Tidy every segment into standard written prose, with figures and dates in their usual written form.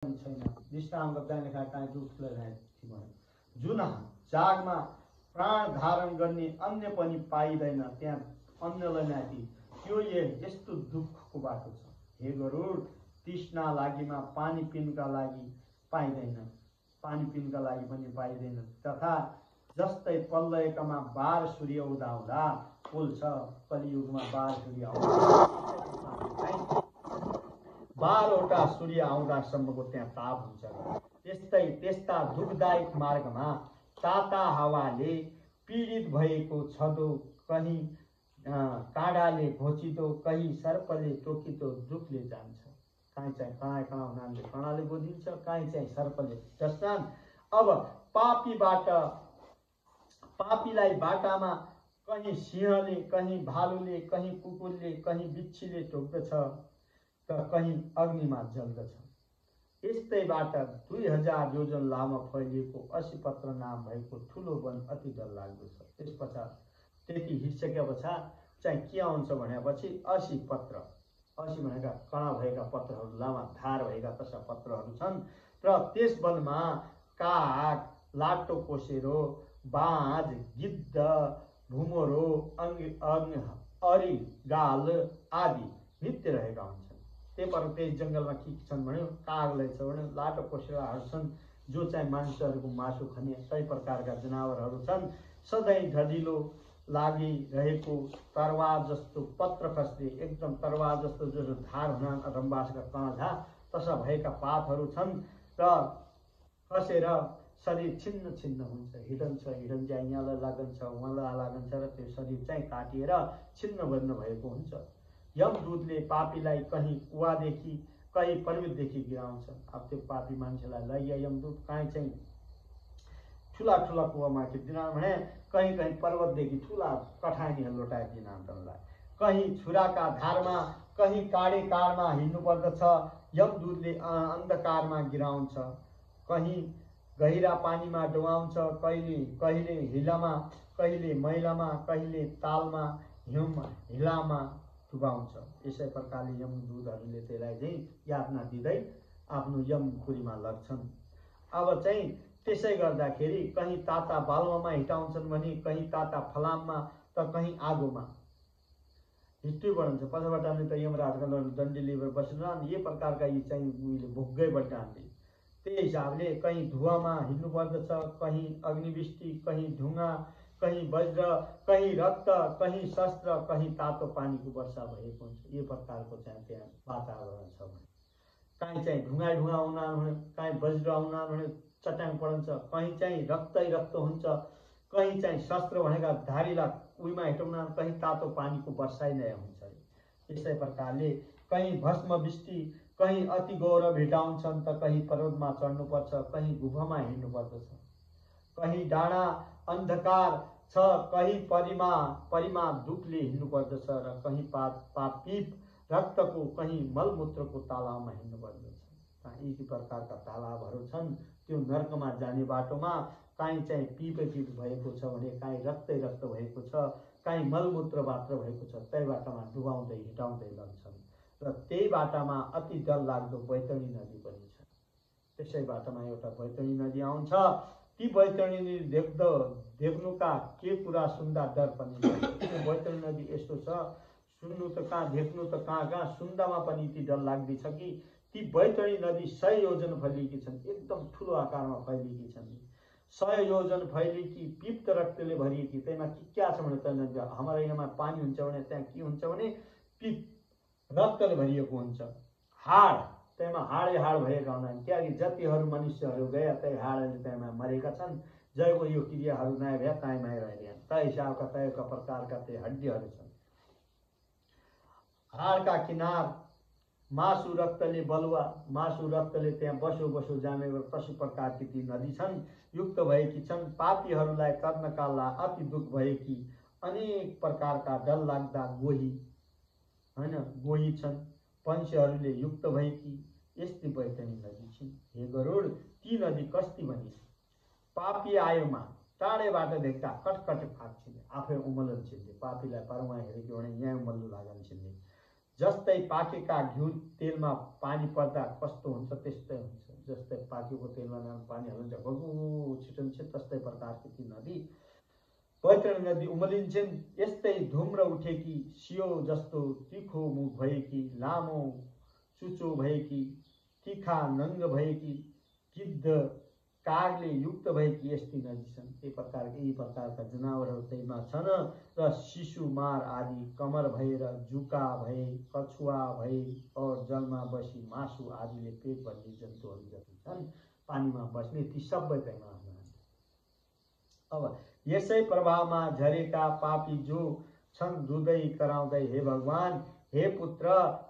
छैन विश्राम गर्दा लेखा काहीँ दुख लगाएको जुन जागमा प्राण धारण गर्ने अन्य पनि पाइँदैन त्यहाँ अन्यलाई माथि त्यो यस्तो दुःखको बाटो छ। हे गरुड, तृष्णा लागेमा पानी पिनका लागि पाइँदैन, पानी पिनका लागि पनि पाइँदैन। तथा जस्तै प्रलयकामा बार सूर्य उदाउँदा पोल्छ, कलियुगमा बार सूर्य आउँदा 12वटा सूर्य आउँदासम्मको त्यहाँ ताप हुन्छ। त्यस्तै त्यस्ता दुःखदायक मार्गमा ताता हावाले पीडित भएको छदो, कहीँ काँडाले घोचिदो, कहीँ सर्पले टोकिदो दुःखले जान्छ। काहीँ चाहिँ कहाँ हुनाले कणाले गोदिन्छ, काहीँ चाहिँ सर्पले टस्छन्। अब पापीलाई बाटामा कहीँ सिंहले, कहीँ भालुले, कहीँ कुकुरले, कहीँ बिच्छीले टोक्दछ त कहीँ अग्निमा जल्दछ। यस्तैबाट 2000 योजन लामो फैलिएको 80 पत्र नाम भएको ठुलो वन अति डरलाग्दो छ। त्यस पछाडि त्यति हिँडिसके पछाडि चाहिँ के आउँछ भनेपछि 80 पत्र, 80 भनेका कणा भएका पत्रहरू, लामा धार भएका तसा पत्रहरू छन्। र त्यस वनमा काग, लाटो कोसेरो, बाज, गिद्ध, भुमरो, अरी, गाल आदि नित्य रहेका हुन्छन्। त्यही जङ्गलमा के छन् भन्यो, कागलाई छ भन्यो, लाटो कोसेराहरू छन् जो चाहिँ मानिसहरूको मासु खाने सबै प्रकारका जनावरहरू छन्। सधैँ ढडिलो लागिरहेको तरवार जस्तो पत्र खस्ने, एकदम तरवार जस्तो जो धार हुन रम्बासका कणा तसा भएका पातहरू छन्। र खसेर शरीर छिन्न छिन्न हुन्छ, हिडन्छ यहाँलाई लागन्छ, उहाँलाई लागन्छ र त्यो शरीर चाहिँ काटिएर छिन्न भिन्न भएको हुन्छ। यमदूतले पापीलाई कहीँ कुवादेखि कहीँ पर्वतदेखि गिराउँछ। अब त्यो पापी मान्छेलाई लैया यमदूत कहीँ चाहिँ ठुला ठुला कुवामा दिन भने, कहीँ कहीँ पर्वतदेखि ठुला कठानीहरू लोटाइदिन तनलाई, कहीँ छुराका धारमा, कहीँ काँडे काँडमा हिँड्नु पर्दछ। यमदूतले अन्धकारमा गिराउँछ, कहीँ गहिरा पानीमा डुबाउँछ, कहिले हिलामा, कहिले मैलामा, कहिले तालमा हिलामा डुबाउँछ। यसै प्रकारले यमदूतहरूले त्यसलाई चाहिँ यातना दिँदै आफ्नो यमपुरीमा लग्छन्। अब चाहिँ त्यसै गर्दाखेरि कहीँ ताता बालुवामा हिटाउँछन् भने, कहीँ ताता फलाममा त कहीँ आगोमा हिट्टै बढ्छ। पछिबाट त यमराजका दण्डी लिएर बसिरहन्। यही प्रकारका यी चाहिँ उहिले भोग्गै बढ्छन्। त्यही हिसाबले कहीँ धुवामा हिँड्नु पर्दछ, कहीँ अग्निवृष्टि, कहीँ ढुङ्गा, कहीँ वज्र, कहीँ रक्त, कहीँ शस्त्र, कहीँ तातो पानीको वर्षा भएको हुन्छ। यो प्रकारको चाहिँ त्यहाँ वातावरण छ। कहीँ चाहिँ ढुङ्गा हुनान् भने, कहीँ वज्र आउनान् भने चट्याङ पढन्छ, कहीँ चाहिँ रक्तै रक्त हुन्छ, कहीँ चाहिँ शस्त्र भनेका धारीलाई उहीमा हिटाउनान्, कहीँ तातो पानीको वर्षाइ नै हुन्छ। यसै प्रकारले कहीँ भस्म वृष्टि, कहीँ अति गौरव हिटाउँछन् त कहीँ पर्वतमा चढ्नुपर्छ, कहीँ गुफामा हिँड्नु पर्दछ, कहीँ डाँडा अन्धकार छ, कहीँ परिमा दुःखले हिँड्नु पर्दछ, र कहीँ पीप रक्तको, कहीँ मलमूत्रको तालाबमा हिँड्नु पर्दछ। यी प्रकारका तालाबहरू छन्। त्यो नर्कमा जाने बाटोमा काहीँ चाहिँ पीप भएको छ भने, काहीँ रक्तै रक्त भएको छ, काहीँ मलमूत्र मात्र भएको छ। त्यही बाटोमा डुबाउँदै हिटाउँदै लग्छन्। र त्यही बाटामा अति डरलाग्दो बैतरणी नदी पनि छ। त्यसै बाटोमा एउटा बैतरणी नदी आउँछ। ती बैतरणी देख्नुका के कुरा सुन्दा डर पनि लाग्छ। त्यो बैतरणी नदी यस्तो छ, सुन्नु त कहाँ, देख्नु त कहाँ, सुन्दामा पनि यति डरलाग्दी छ कि ती बैतरणी नदी 100 योजन फैलिएकी छन्। एकदम ठुलो आकारमा फैलिएकी छन्। 100 योजन फैलिएकी, पीप्त रक्तले भरिएकी। त्यसमा क्या छ भने त हाम्रो यहाँमा पानी हुन्छ भने त्यहाँ के हुन्छ भने पीप रक्तले भरिएको हुन्छ। हाड, त्यसमा हाडै हाड भएका हुन्छन्। किनकि जतिहरू मनुष्यहरू गए त्यही हाडले त्यसमा मरेका छन्। जयको यो क्रियाहरू नयाँ भए त्यहीँ रहिरहन्। तय हिसाबका तयका प्रकारका त्यो हड्डीहरू छन्। हाडका किनार मासु रक्तले बलुवा, मासु रक्तले त्यहाँ बसो जाने कसी प्रकारकी ती नदी छन्, युक्त भएकी छन्। पापीहरूलाई कर्णका अति दुःख भएकी अनेक प्रकारका डरलाग्दा गोही छन्। पंक्षीहरूले युक्त भएकी यस्तै बैतरणी नदी छिन्। हे गरुड, ती नदी कस्ती भनी? पापी आयोमा टाढैबाट देख्दा कटकट फाट्छिन्, आफै उमलन छिन्ने। पापीलाई परमा हेरेको भने यहाँ उमल्नु लागन छिन्ने। जस्तै पाकेका घिउ तेलमा पानी पर्दा कस्तो हुन्छ त्यस्तै हुन्छ। पाकेको तेलमा पानी हाल्नुहुन्छ भगु छिटन्छ। तस्तै प्रकारको ती नदी बैतरणी नदी उमलिन्छन्। यस्तै धुम्र उठेकी सियो जस्तो तिखो मुख भएकी, लामो चुचो भएकी, तिखा नङ्ग भएकी, गिद्ध कागले युक्त भएकी यस्ती नदी छन्। यी प्रकारका जनावरहरू त्यहीमा छन् र शिशु मार आदि कमर भएर जुका भए, कछुवा भए और जलमा बसी मासु आदिले पेट भर्ने जन्तुहरू जति छन् पानीमा बस्ने ती सबै त्यहीमा हुनुहुन्छ। अब यसै प्रभावमा झरेका पापी जो छन् रुँदै कराउँदै हे भगवान, हे पुत्र,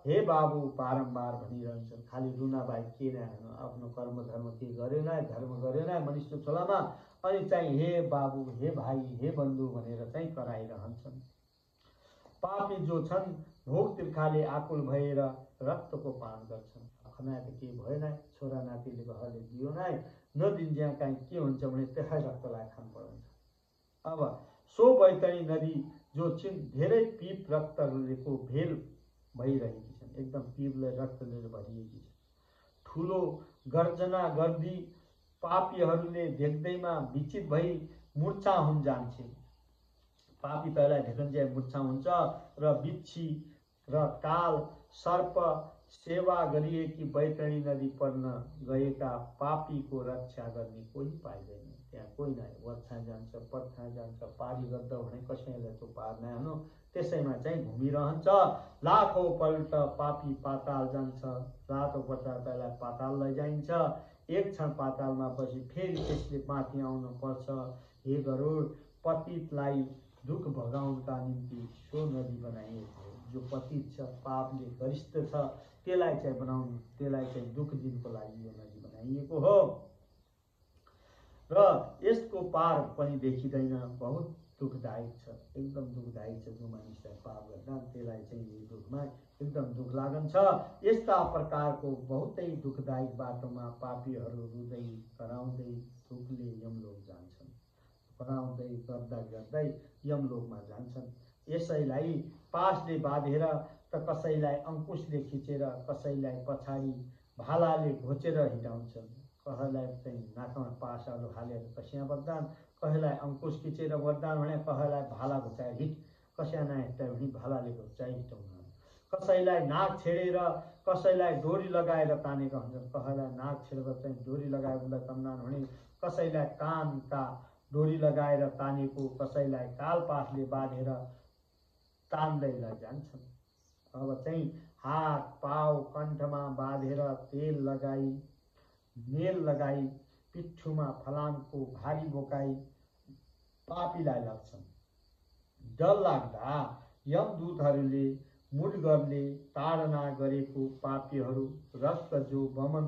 हे बाबु बारम्बार भनिरहन्छन्। खालि रुना बाहेक के नै होइन, आफ्नो कर्म धर्म के गरेन, धर्म गरेन मनुष्य छोलामा, अनि चाहिँ हे बाबु, हे भाइ, हे बन्धु भनेर चाहिँ कराइरहन्छन्। पापी जो छन् भोग तिर्खाले आकुल भएर रक्तको पान गर्छन्। खनाए त के भएन, छोरा नातिले घरले दियो नै नदिन्ज्या काहीँ के हुन्छ भने त्यसै रक्तलाई खानु पर्छ। अब सो बैतरणी नदी जो छिन् धेरै पिप रक्तको भेल भइरहेकी छन्, एकदम पिपले रक्तले भरिएकी छन्। ठुलो गर्जना गर्दी पापीहरूले देख्दैमा विचित भई मूर्छा हुन जान्छन्। पापी पहिला ढेकन्ज्या मूर्छा हुन्छ र बिच्छी र काल सर्प सेवा गरिएकी बैतरणी नदी पर्न गएका पापीको रक्षा गर्ने कोही पाइँदैन। त्यहाँ कोही नै, वर्षा जान्छ, पर्खा जान्छ, पारी गर्दा भने कसैलाई त्यो पार नै हाल्नु, त्यसैमा चाहिँ घुमिरहन्छ। लाखौं पल्ट पापी पाताल जान्छ, लाखौं पल्ट त्यसलाई पाताल लैजाइन्छ। एक क्षण पातालमा पछि फेरि त्यसले माथि आउनु पर्छ। हे गरुड, पतितलाई दुःख भगाउनका निम्ति सो नदी बनाइएको हो। जो पतित छ, पापले गरिष्ठ छ, त्यसलाई चाहिँ बनाउनु, त्यसलाई चाहिँ दुःख दिनको लागि यो नदी बनाइएको हो। र यसको पार पनि देखिँदैन, बहुत दुःखदायक छ, एकदम दुःखदायक छ। जो मानिसलाई पाप गर्दा त्यसलाई चाहिँ यो दुःखमा एकदम दुःख लागन्छ। यस्ता प्रकारको बहुतै दुःखदायक बाटोमा पापीहरू रुँदै कराउँदै दुःखले यमलोक जान्छन्। कराउँदै गर्दा गर्दै यमलोकमा जान्छन्। यसैलाई पासले बाँधेर त कसैलाई अङ्कुशले खिचेर, कसैलाई पछाडि भालाले घोचेर हिँडाउँछन्। कसैलाई चाहिँ नाकमा पासहरू हालेर कसिया बर्दान, कसैलाई अङ्कुश खिचेर वरदान भने, कसैलाई भाला घुचाएर हिट, कसैलाई हिँड्यो भने भालाले घुचाइ हिँडाउनु, कसैलाई नाक छेडेर, कसैलाई डोरी लगाएर तानेका हुन्छन्। कसैलाई नाक छेडेर चाहिँ डोरी लगाएर तन्दान भने, कसैलाई कानका डोरी लगाएर तानेको, कसैलाई कालपासले बाँधेर तान्दै लैजान्छन्। अब चाहिँ हात पाउ कण्ठमा बाँधेर तेल लगाई, मेल लगाई, पिठ्ठुमा फलामको भारी बोकाई पापीलाई लग्छन्। डर लाग्दा यमदूतहरूले मुडगरले ताडना गरेको पापीहरू रक्त जो बमन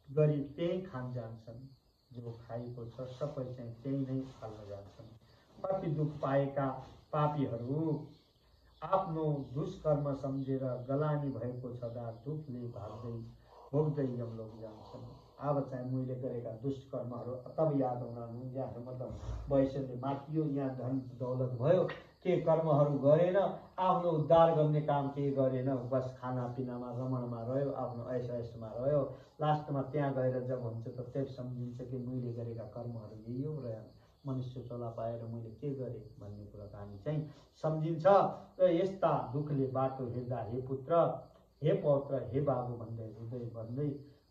गरी त्यही खान जान्छन्। जो खाएको छ सबै चाहिँ त्यही नै फाल्न जान्छन्। कति दुःख पाएका पापीहरू आफ्नो दुष्कर्म सम्झेर गलानी भएको छँदा दुःखले भाग्दै भोग्दै यमलोक जान्छन्। अब चाहिँ मैले गरेका दुष्कर्महरू तब याद हुनु, यहाँ मतलब वैश्यले माथियो, यहाँ धन दौलत भयो, के कर्महरू गरेन, आफ्नो उद्धार गर्ने काम के गरेन, बस खानापिनामा रमणमा रह्यो, आफ्नो ऐसमा रह्यो। लास्टमा त्यहाँ गएर जब हुन्छ त त्यही सम्झिन्छ कि मैले गरेका कर्महरू यही हो र मनुष्य चोला पाएर मैले के गरेँ भन्ने कुरा हामी चाहिँ सम्झिन्छ। र यस्ता दुःखले बाटो हेर्दा हे पुत्र, हे पौत्र, हे बाबु भन्दै हृदय भन्दै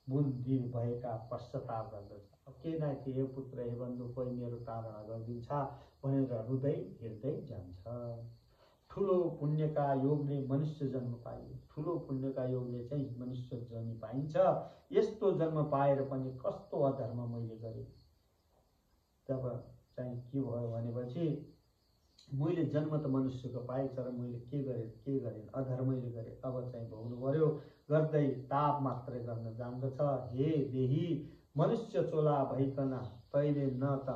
बुद्धि भएका पश्चाताप गर्दछ। के नै थिए हे पुत्र, हे बन्धु, कोही मेरो ताडना गरिदिन्छ भनेर हृदय हेर्दै जान्छ। ठुलो पुण्यका योगले मनुष्य जन्म पाइयो। ठुलो पुण्यका योगले चाहिँ मनुष्य जन्म पाइन्छ। यस्तो जन्म पाएर पनि कस्तो अधर्म मैले गरेँ। तब चाहिँ के भयो भनेपछि मैले जन्म त मनुष्यको पाएँ, तर मैले के गरेँ अधर्मले गरेँ। अब चाहिँ भोग्नु पर्यो। गर्दै ताप मात्रै गर्न जान्दछ। हे देही, मनुष्य चोला भइकन तैले न त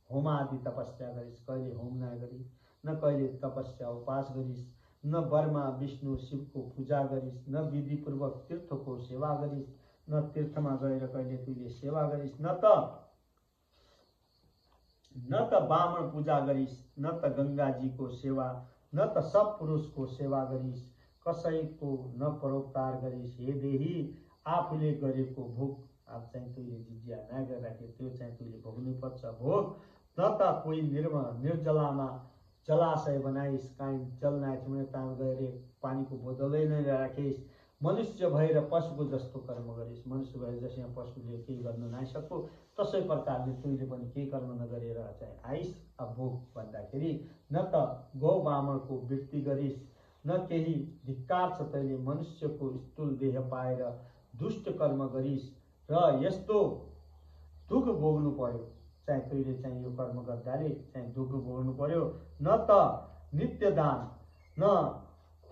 होम आदि तपस्या गरिस्, कहिले होम नगरिस्, न कहिले तपस्या उपास गरिस्, न ब्रह्मा विष्णु शिवको पूजा गरिस्, न विधिपूर्वक तीर्थको सेवा गरिस्, न तीर्थमा गएर कहिले तुले सेवा गरिस्, न त ब्राह्मण पूजा गरिस्, न त गंगाजीको सेवा, न त सब पुरुषको सेवा गरिस्, कसैको न परोपकार गरिस्। हे देही, आफूले गरेको भोग अब चाहिँ तुले थिए त्यो चाहिँ तैँले भोग्नै पर्छ भोग। न त कोही निर्जलामा जलाशय बनाइस्, काहीँ जल नआएको भने त्यहाँ गएर पानीको बोतलै नै राखिस्। मनुष्य भएर पशुको जस्तो कर्म गरिस्। मनुष्य भएर जसरी यहाँ पशुले केही गर्न नआइसक्यो तसै प्रकारले तैँले पनि केही कर्म नगरेर चाहिँ आइस्। अब भोग भन्दाखेरि न त गौ ब्राह्मणको वृत्ति गरिस्, न केही धिक्कार छ तैँले मनुष्यको स्थूल देह पाएर दुष्ट कर्म गरिस् र यस्तो दुःख भोग्नु पर्यो। चाहिँ तैँले चाहिँ यो कर्म गर्दाले चाहिँ दुःख भोग्नु पर्यो। न त नित्य दान, न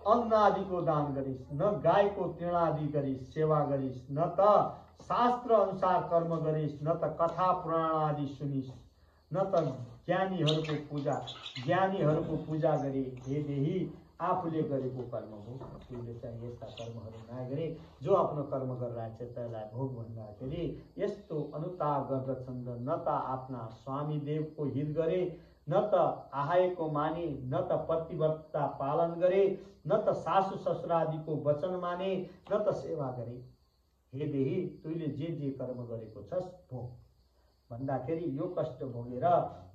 अन्न आदिको दान गरिस्, न गाईको तृणादि गरिस् सेवा गरिस्, न त शास्त्र अनुसार कर्म गरिस्, न त कथा पुराण आदि सुनिस्, न त ज्ञानीहरूको पूजा गरे। हे देही आफूले गरेको कर्म हो। तैँले चाहिँ यस्ता कर्महरू नगरे जो आफ्नो कर्म गरिरहेको छ त्यसलाई भोग भन्दाखेरि यस्तो अनुताप गर्दछन्। न त आफ्ना स्वामी देवको हित गरे, न त आहायको माने, न त पतिव्रता पालन गरे, न त सासु ससुरादिको वचन माने, न त सेवा गरे। हे देही तैँले जे कर्म गरेको छस् भोग भन्दाखेरि यो कष्ट भोगेर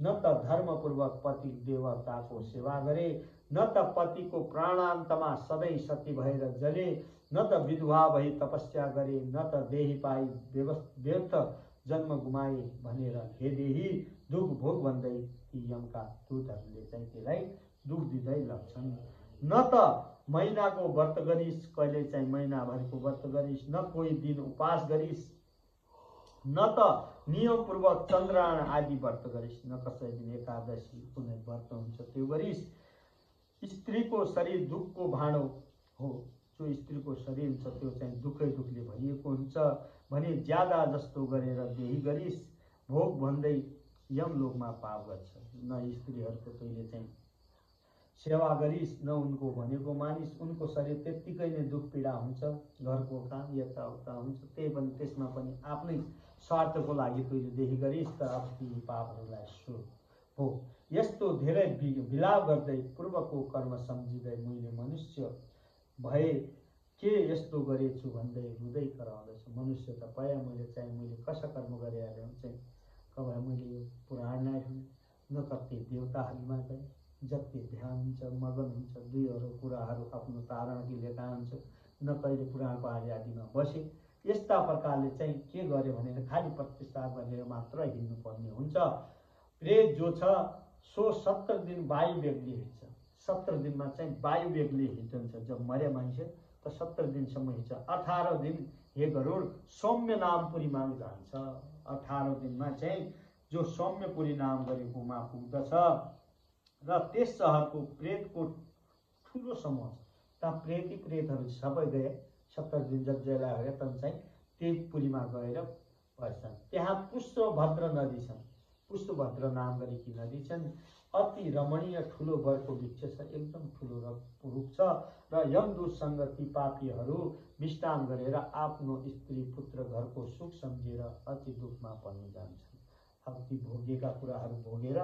न त धर्मपूर्वक पति देवताको सेवा गरे, न त पतिको प्राणान्तमा सधैँ सती भएर जले, न त विधवा भई तपस्या गरे, न त देही पाई व्यर्थ जन्म गुमाए भनेर हे देही दुःख भोग भन्दै ती यमका दूतहरूले चाहिँ त्यसलाई दुःख दिँदै लग्छन्। न त महिनाको व्रत गरिस्, कहिले चाहिँ महिनाभरिको व्रत गरिस्, न कोही दिन उपास गरिस्, न त नियमपूर्वक चन्द्रग्रहण आदि व्रत गरिस्, न कसै दिन एकादशी कुनै व्रत हुन्छ त्यो गरिस्। स्त्रीको शरीर दुःखको भाँडो हो। जो स्त्रीको शरीर हुन्छ त्यो चाहिँ दुःखले भरिएको हुन्छ भने ज्यादा जस्तो गरेर देही गरिस्। भोग भन्दै यमलोकमा पाप गर्छ। न स्त्रीहरूको तैँले चाहिँ सेवा गरिस्, न उनको भनेको मानिस्। उनको शरीर त्यत्तिकै नै दुःख पीडा हुन्छ, घरको काम यताउता हुन्छ, त्यही पनि त्यसमा पनि आफ्नै स्वार्थको लागि तैँले देही गरिस् त अब ती पापहरूलाई सो हो। यस्तो धेरै विलाप गर्दै पूर्वको कर्म सम्झिँदै मैले मनुष्य भए के यस्तो गरेछु भन्दै हृदय कराउँदैछ। मनुष्य त पाए मैले कसा कर्म गरेर चाहिँ कहाँ मैले यो पुराण नै न कति देवताहरूमा गए, जति ध्यान हुन्छ मगन हुन्छ, दुईहरू कुराहरू आफ्नो तारणले लिएका हुन्छ, न कहिले पुराणको आदिमा बसे। यस्ता प्रकारले चाहिँ के गर्यो भने खालि प्रतिष्ठा गरेर मात्र हिँड्नुपर्ने हुन्छ। प्रेत जो छ सो 70 दिन वायु बेगले हिँड्छ। 70 दिनमा चाहिँ वायु बेगले हिँड्छ। जब मरे मान्छे त 70 दिनसम्म हिँड्छ। 18 दिन हे गरुड सौम्य नामपुरीमा जान्छ। 18 दिनमा चाहिँ जो सौम्यपुरी नाम गरेकोमा पुग्दछ र त्यस सहरको प्रेतको ठुलो समूह छ। त्यहाँ प्रेतहरू सबै गए। 70 दिन जसलाई हो त चाहिँ त्यही पुरीमा गएर बस्छन्। त्यहाँ पुष्पभद्र नदी छन्। पुष्पभद्र नाम गरेकी नदी छन्। अति रमणीय ठुलो बरको वृक्ष छ, एकदम ठुलो रुख छ र यमदूतसँग ती पापीहरू विश्राम गरेर आफ्नो स्त्री पुत्र घरको सुख सम्झेर अति दुःखमा पर्न जान्छन्। अब ती भोगेका कुराहरू भोगेर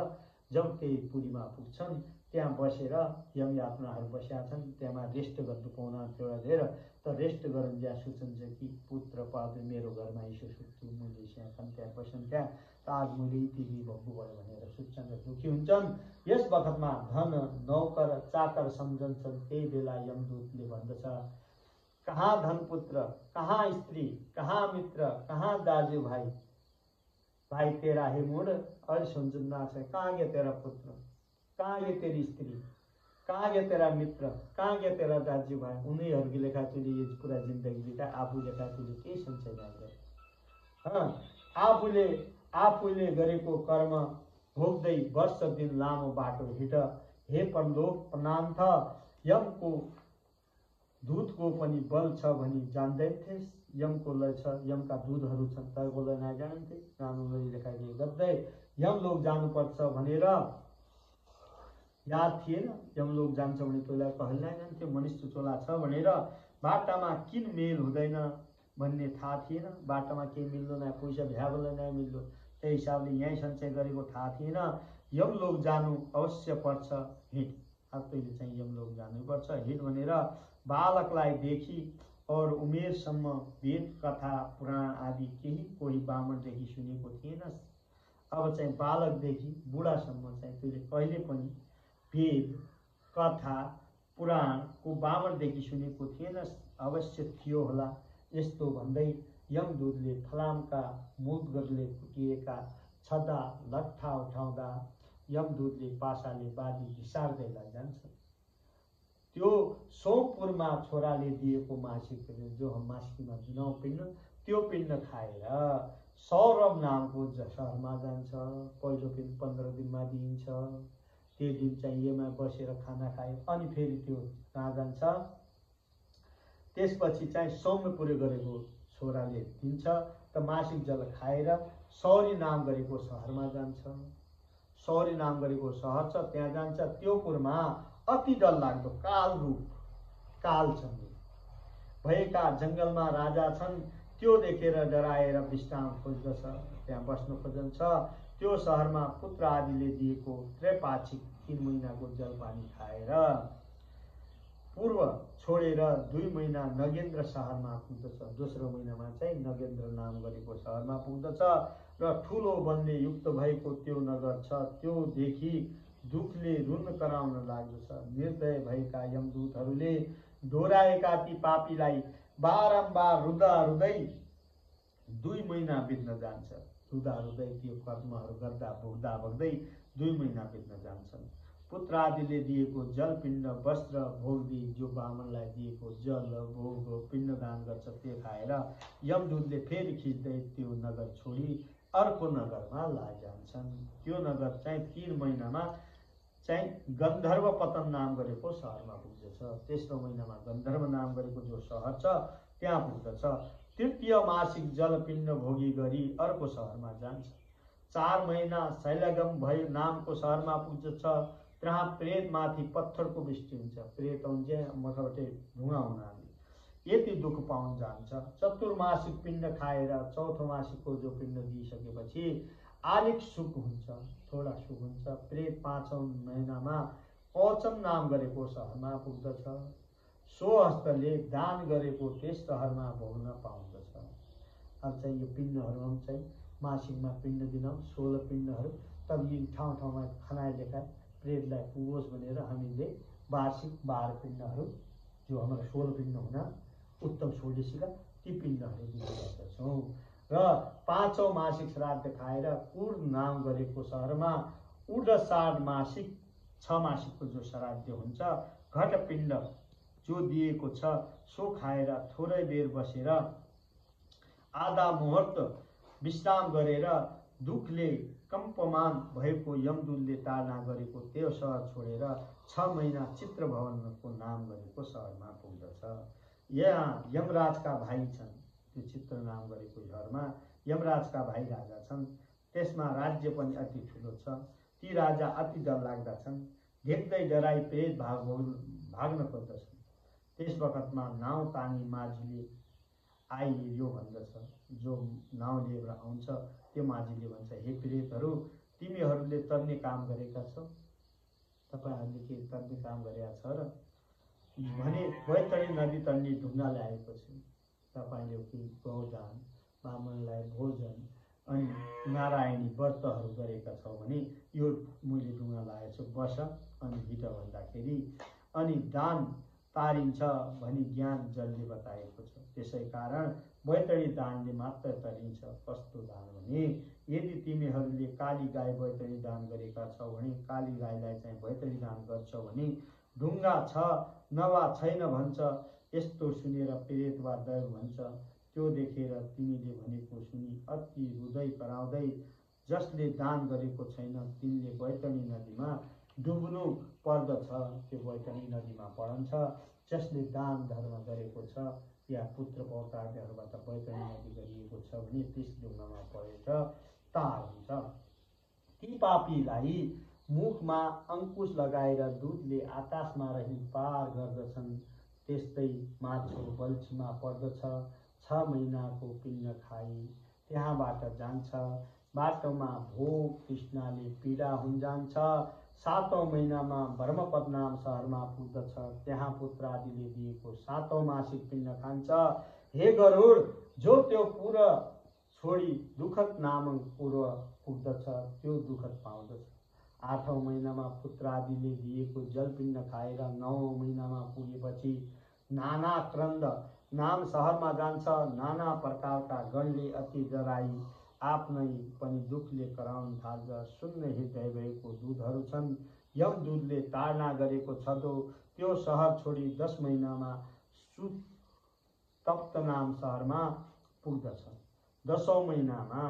जब त्यही पुरीमा पुग्छन् त्यहाँ बसेर यमयातनाहरू बसेका छन्। त्यहाँ रेस्ट गर्नु पाउन थियो त रेस्ट गरौँ ज्या सोचन्छ कि पुत्र पापे मेरो घरमा यसो सुत्छु मैले त्यहाँ बस्छन्। त्यहाँ त आज मैले यति भोग्नु भयो भनेर सोच्छन् र दुःखी हुन्छन्। यस बखतमा धन नौकर चाकर सम्झन्छन्। त्यही बेला यमदूतले भन्दछ कहाँ धनपुत्र, कहाँ स्त्री, कहाँ मित्र, कहाँ दाजुभाइ, भाई तेरा है मूड और सुनना से कहाँ गया तेरा पुत्र, कहाँ गया तेरी स्त्री, कहाँ गया तेरा मित्र, कहाँ गया तेरा दाजु भाइ। उनीहरूले लेखा तैँले यो पुरा जिन्दगी बिता आफू लेखा तैँले केही सञ्चय नगरे। आफूले गरेको कर्म भोग्दै वर्ष दिन लामो बाटो हिँड। हे परलोक प्रणाम था यमको दूतको पनि बल छ भनी जान्दैथेस्। यमको लय छ, यमका दूतहरू छन् तैको लय नजान्थे। जानुलाई लेखाइले गर्दै यमलोक जानुपर्छ भनेर याद थिएन। यमलोक जान्छ भने तैँलाई कहल्नै जान्थ्यो। मनुष्य चोला छ भनेर बाटामा किन मेल हुँदैन भन्ने थाहा थिएन। बाटामा केही मिल्दो न, पैसा भ्यागोलाई नै मिल्दो, त्यही हिसाबले यहीँ सञ्चय गरेको थाहा थिएन। यमलोक जानु अवश्य पर्छ, हिँड। अब तैँले चाहिँ यमलोक जानुपर्छ, हिँड भनेर बालकलाई देखी और उमेरसम्म वेद कथा पुराण आदि केही कोही ब्राह्मणदेखि सुनेको थिएनस्। अब चाहिँ बालकदेखि बुढासम्म चाहिँ तैँले कहिले पनि वेद कथा पुराणको ब्राह्मणदेखि सुनेको थिएनस्। अवश्य थियो होला। यस्तो भन्दै यमदूतले फलामका मुद्गरले कुटिएका छदा लट्ठा उठाउँदा यमदूतले पासाले बाँधी घिसार्दै लैजान्छ। त्यो सोमपुरमा छोराले दिएको मासिक जो मासिकमा दिनौ पिण्ड, त्यो पिण्ड खाएर सौरभ नामको सहरमा जान्छ। पहिलो पिण्ड 15 दिनमा दिइन्छ। त्यो दिन चाहिँ यहीँमा बसेर खाना खायो। अनि फेरि त्यो कहाँ जान्छ? त्यसपछि चाहिँ सौम्यपुर गरेको छोराले दिन्छ। त मासिक जल खाएर सौरी नाम गरेको सहरमा जान्छ। सौरी नाम गरेको सहर छ, त्यहाँ जान्छ। त्यो पुरमा अति डरलाग्दो काल रूप काल छन् भएका जङ्गलमा राजा छन्। त्यो देखेर डराएर विश्राम खोज्दछ, त्यहाँ बस्न खोज्छ। त्यो सहरमा पुत्र आदिले दिएको त्रैपाक्षिक 3 महिनाको जलपानी खाएर पूर्व छोडेर 2 महिना नगेन्द्र सहरमा पुग्दछ। दोस्रो महिनामा चाहिँ नगेन्द्र नाम गरेको सहरमा पुग्दछ र ठुलो वनले युक्त भएको त्यो नगर छ। त्यो देखि दुखले रुन कराउन लाग्दछ। निर्दय भएका यमदूतहरूले डोराएका ती पापीलाई बारम्बार रुँदा रुँदै 2 महिना बित्न जान्छ। रुँदा रुँदै त्यो कर्महरू गर्दा भोग्दा भोग्दै 2 महिना बित्न जान्छन्। पुत्र आदिले दिएको जल पिण्ड वस्त्र भोगदी जो ब्राह्मणलाई दिएको जल भोग पिण्डदान गर्छ त्यो खाएर यमदूतले फेरि खिच्दै त्यो नगर छोडी अर्को नगरमा लैजान्छन्। त्यो नगर चाहिँ 3 महिनामा चाहिँ गन्धर्व पतन नाम गरेको सहरमा पुग्दछ। तेस्रो महिनामा गन्धर्व नाम गरेको जो सहर छ त्यहाँ पुग्दछ। तृतीय मासिक जलपिण्ड भोगी गरी अर्को सहरमा जान्छ। 4 महिना शैलगम भयो नामको सहरमा पुग्दछ। त्यहाँ प्रेत माथि पत्थरको वृष्टि हुन्छ। प्रेत हुन्छ मखौटे ढुङ्गा हुनाले यति दुःख पाउन जान्छ। चतुर्मासिक पिण्ड खाएर चौथो मासिकको जो पिण्ड दिइसकेपछि आलिक सुख हुन्छ, थोडा सुख हुन्छ। प्रेत 5औं महिनामा औचन नाम गरेको सहरमा पुग्दछ। स्वहस्तले दान गरेको त्यस सहरमा भोग्न पाउँदछ। अब चाहिँ यो पिण्डहरू चाहिँ मासिकमा पिण्ड दिन 16 पिण्डहरू। तब यी ठाउँ ठाउँमा खनाइ लेखा प्रेतलाई पुगोस् भनेर हामीले वार्षिक 12 पिण्डहरू जो हाम्रो 16 पिण्ड हुन उत्तम षोडशीका ती पिण्डहरू दिने गर्दछौँ। र 5औं मासिक श्राद्ध खाएर कुर नाम गरेको सहरमा उडसाड मासिक 6 मासिकको जो श्राद्ध हुन्छ घटपिण्ड जो दिएको छ सो खाएर थोरै बेर बसेर आधा मुहूर्त विश्राम गरेर दुखले कम्पमान भएको यमदूतले ताडना गरेको त्यो सहर छोडेर 6 महिना चित्रभवनको नाम गरेको सहरमा पुग्दछ। यहाँ यमराजका भाइ छन्। त्यो चित्र नाम गरेको सहरमा यमराजका भाइ राजा छन्। त्यसमा राज्य पनि अति ठुलो छ। ती राजा अति डरलाग्दा छन्। देख्दै डराई प्रेत भाग्न खोज्दछन्। त्यस बखतमा नाउँ तानी माझीले आइए यो भन्दछ। जो नाउँ लिएर आउँछ त्यो माझीले भन्छ, हे प्रेतहरू, तिमीहरूले तर्ने काम गरेका छौ। तपाईँहरूले के तर्ने काम गरेका छ र भने बैतडी नदी तर्ने ढुङ्गा ल्याएपछि तपाईँले के गौदान ब्राह्मणलाई भोजन अनि नारायणी व्रतहरू गरेका छौ भने यो मैले ढुङ्गा लगाएछु बस अनि हिट भन्दाखेरि अनि दान तारिन्छ भनी ज्ञान जलले बताएको छ। त्यसै कारण बैतडी दानले मात्र तरिन्छ। कस्तो दान भने यदि तिमीहरूले काली गाई बैतडी दान गरेका छौ भने काली गाईलाई चाहिँ बैतडी दान गर्छौ भने ढुङ्गा छ नवा छैन भन्छ। यस्तो सुनेर प्रेत वा दैव भन्छ। त्यो देखेर तिमीले भनेको सुनि अति रुँदै कराउँदै जसले दान गरेको छैन तिनले बैतडी नदीमा डुब्नु पर्दछ। त्यो बैतडी नदीमा पढन्छ। जसले दान धर्म गरेको छ या पुत्र पौत्रादिहरूबाट बैतडी नदी गरिएको छ भने त्यस ढुङ्गामा परेर तार हुन्छ। ती पापीलाई मुखमा अंकुश लगाएर दूधले आकाशमा रही पार गर्दछन्। त्यस्तै माछो बल्छीमा पर्दछ। 6 महिनाको पिण्ड खाई त्यहाँबाट जान्छ। बाटोमा भोग तृष्णाले पीडा हुन जान्छ। 7औं महिनामा ब्रह्मपद नाम सहरमा पुग्दछ। त्यहाँ पुत्र आदिले दिएको 7औं मासिक पिण्ड खान्छ। हे गरुड, जो त्यो पूर्व छोडी दुखद नामक पूर्व पुग्दछ त्यो दुखद पाउँदछ। 8औं महिनामा पुत्र आदिले दिएको जलपिण्ड खाएर 9औं महिनामा पुगेपछि नाना क्रन्द नाम सहरमा जान्छ। नाना प्रकारका गणले अति डराई आफ्नै पनि दुखले कराउन थाल्छ। शून्य हृदय भएको दूधहरू छन्। यमदूतले ताडना गरेको छ त्यो सहर छोडी 10 महिनामा सुतप्त नाम सहरमा पुग्दछ। 10औं महिनामा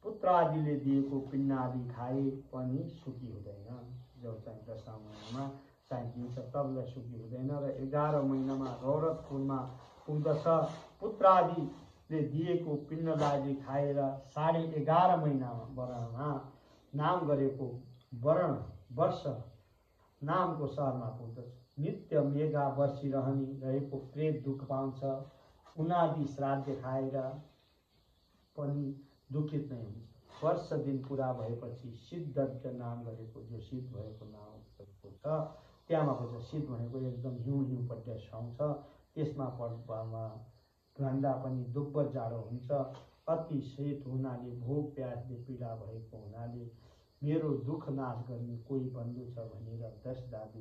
पुत्र आदिले दिएको पिण्ड आदि खाए पनि सुखी हुँदैन। जो चाहिँ 10औं महिनामा चाहिँ दिन्छ तबलाई सुखी हुँदैन। र 11औं महिनामा रौरथपुरमा पुग्दछ। पुत्र आदिले दिएको पिण्डलाई खाएर 11.5 महिनामा वर्णमा नाम गरेको वर्ण वर्ष नामको सहरमा पुग्दछ। नित्य मेघा बर्सिरहने रहेको प्रेत दुःख पाउँछ। उनादि श्राद्ध खाएर पनि दुखित नै हुन्छ। वर्ष दिन पुरा भएपछि सिद्ध नाम गरेको जो सिद्ध भएको नाम गरेको छ त्यहाँमा पुग्छ। सिद्ध भनेको एकदम हिउँ पट्या ठाउँ छ। त्यसमा पर्वमा भन्दा पनि दुब्बर जाडो हुन्छ। अति शीत हुनाले भोक प्यासले पीडा भएको हुनाले मेरो दुःख नाश गर्ने कोही बन्धु छ भनेर 10 दादी